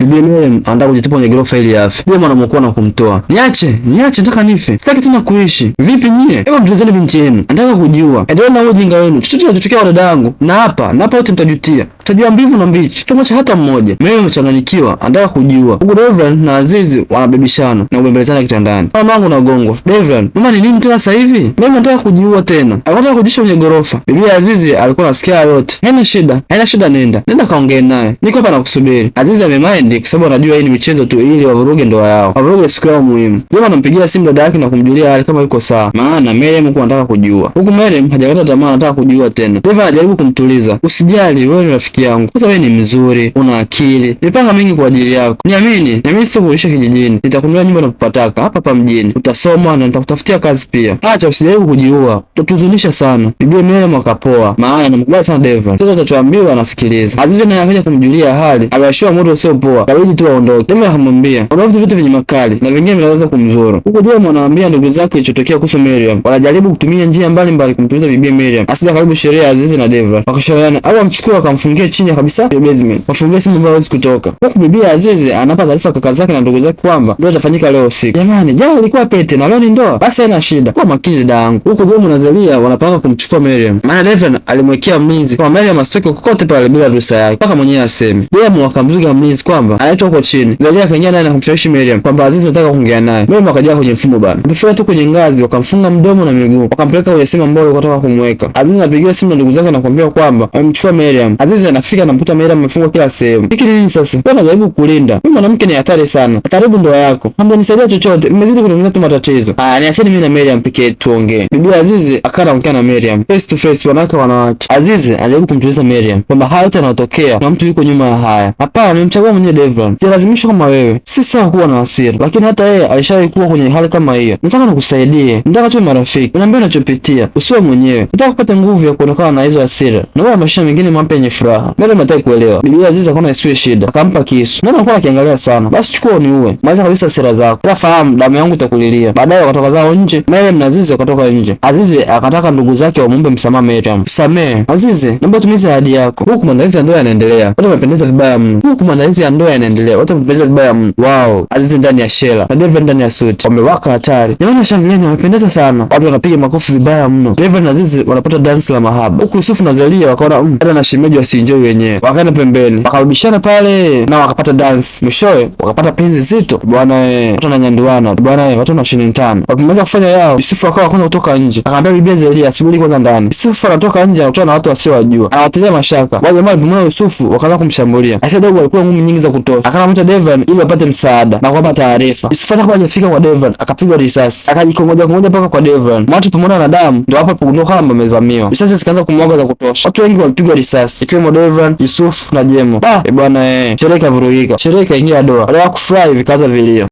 Bibi Miriam anataka kujitupa kwenye ghorofa ili afe. Jemo anamuokoa na kumtoa. Niache, niache, nataka nife. Sitaki tena kuishi. Vipi nyie? Hebu mtulizeni binti yenu. Nataka kujiua. Endelea na ujinga wenu. Chochote kinachotokea kwa dada yangu. Na hapa wote mtajutia. Mtajua mbivu na mbichi. Tumwache hata mmoja. Miriam amechanganyikiwa, anataka kujiua. Huku Devran na Azizi wanabebishana na kubembelezana kitandani. Mama yangu nagongwa. Devran, mama ni nini tena sasa hivi? Mimi nataka kujiua tena. Alikuwa anataka kujisha kwenye ghorofa. Bibi Azizi alikuwa anasikia yote. Haina shida. Haina shida, nenda. Nenda kaongee naye. Niko hapa nakusubiri. Azizi amemind kwa sababu anajua hii ni michezo tu ili wavuruge ndoa yao. Wavuruge siku yao muhimu. Jema anampigia simu dada yake na kumjulia hali kama yuko sawa. Maana Miriam huko anataka kujiua. Huku Miriam hajakata tamaa, anataka kujiua tena. Devran anajaribu kumtuliza. Usijali, wewe ni rafiki yangu. Kwanza wewe ni mzuri, una akili. Nimepanga mengi kwa ajili yako. Niamini, niamini sitokurudisha kijijini. Nitakununulia nyumba unapopataka hapa hapa mjini. Utasoma na nitakutafutia kazi pia. Acha, usijaribu kujiua. Utatuhuzunisha sana. Bibi Miriam akapoa. Maana anamkubali sana Devran. Sasa atachoambiwa anasikiliza. Azizi naye akaja kumjulia hali. Aliwashiwa moto usio poa. Kabidi tu aondoke. Devran akamwambia, "Una vitu vyote vyenye makali na vingine vinaweza kumzuru." Huku Jemo anawaambia ndugu zake kilichotokea kuhusu Miriam. Wanajaribu kutumia njia mbalimbali kumtuliza bibi Miriam asije karibu sheria ya Azizi na Devran. Wakashauriana au amchukue wakamfungie chini kabisa ya basement. Wafungie sehemu ambayo hawezi kutoka. Huku bibi Azizi anapa taarifa kaka zake na ndugu zake kwamba ndoa itafanyika leo usiku. Jamani, jana ilikuwa pete na leo ni ndoa. Basi haina shida. Kuwa makini dada yangu. Huku Jemo na Zelia wanapanga kumchukua Miriam. Maana Devran alimwekea mlinzi kwamba Miriam asitoke kokote pale bila ruhusa yake. Mpaka mwenyewe aseme. Jemo akamzuga mlinzi kwamba anaitwa huko chini. Zelia akaingia naye na kumshawishi Miriam kwamba Azizi anataka kuongea naye. Miriam akajaa kwenye mfumo bana. Alipofika tu kwenye ngazi wakamfunga mdomo na miguu. Wakampeleka kwenye sehemu ambayo walikuwa wanataka kumweka. Azizi anapigiwa simu na ndugu zake na kumwambia kwamba amemchukua Miriam. Azizi anafika anamkuta Miriam amefungwa kila sehemu. Hiki nini sasa? Wewe unajaribu kulinda. Huyu mwanamke ni hatari sana. Ataharibu ndoa yako. Hamjanisaidia chochote. Mmezidi kuniongezea tu matatizo. Ah, niacheni mimi na Miriam pekee tuongee. Bibi Azizi akawa anaongea na Miriam face to face, wanawake wanawake. Azizi anajaribu kumtuliza Miriam kwamba haya yote yanayotokea na mtu yuko nyuma ya haya. Hapana, nimemchagua mwenyewe Devran. Sijalazimishwa kama wewe. Si sawa kuwa na hasira, lakini hata yeye alishawahi kuwa kwenye hali kama hiyo. Nataka nikusaidie, nataka tuwe marafiki, uniambie unachopitia, usiwe mwenyewe. Nataka kupata nguvu ya kuondokana na hizo hasira na uwe maisha mengine mapya yenye furaha. Miriam hataki kuelewa. Bibi Azizi akaona isiwe shida, akampa kisu. Nani alikuwa anakiangalia sana? Basi chukua uniue, maliza kabisa hasira zako, ila fahamu damu yangu itakulilia. Baadaye wakatoka zao nje, Miriam na Azizi wakatoka nje. Azizi akataka ndugu zake wamuombe msamaha Miriam. Samehe Azizi, naomba utimize ahadi yako. Huku maandalizi ya ndoa yanaendelea, watu wamependeza vibaya mno. Huku maandalizi ya ndoa yanaendelea, watu wamependeza vibaya mno. Wow, Azizi ndani ya shela na Devran ndani ya suti, wamewaka hatari. Jamani, washangilieni, wamependeza sana. Watu wanapiga makofi vibaya mno. Devran na Azizi wanapata dance la mahaba, huku Yusufu na Zelia wakaona dada na shemeji wasienjoy wenyewe, wakaenda pembeni, wakarudishana pale na wakapata dance. Mwishowe wakapata penzi zito bwana, eh, watu wananyanduana bwana, eh, watu wanashindana. Wakimaliza kufanya yao, Yusufu akawa kwanza kutoka nje, akamwambia bibi Zelia asubiri kwanza ndani. Yusufu anatoka nje, anakutana na watu wasiowajua, anawatilia mashaka. Wale jamaa walipomwona Yusufu wakaanza kumshambulia. Aisha dogo alikuwa ngumi nyingi za kutosha, akamwita Devan ili apate msaada na kuwapa taarifa. Yusufu hata kabla hajafika kwa Devan akapigwa risasi, akajikongoja kongoja mpaka kwa Devan. Watu pamoja na damu ndio hapo alipogundua kwamba amevamiwa. Risasi zikaanza kumwaga za kutosha, watu wengi walipigwa risasi ikiwemo Devan, Yusufu na Jemo. Ah, bwana eh, sherehe ikavurugika, sherehe ikaingia doa. Baada ya kufurahi vikaanza vilio.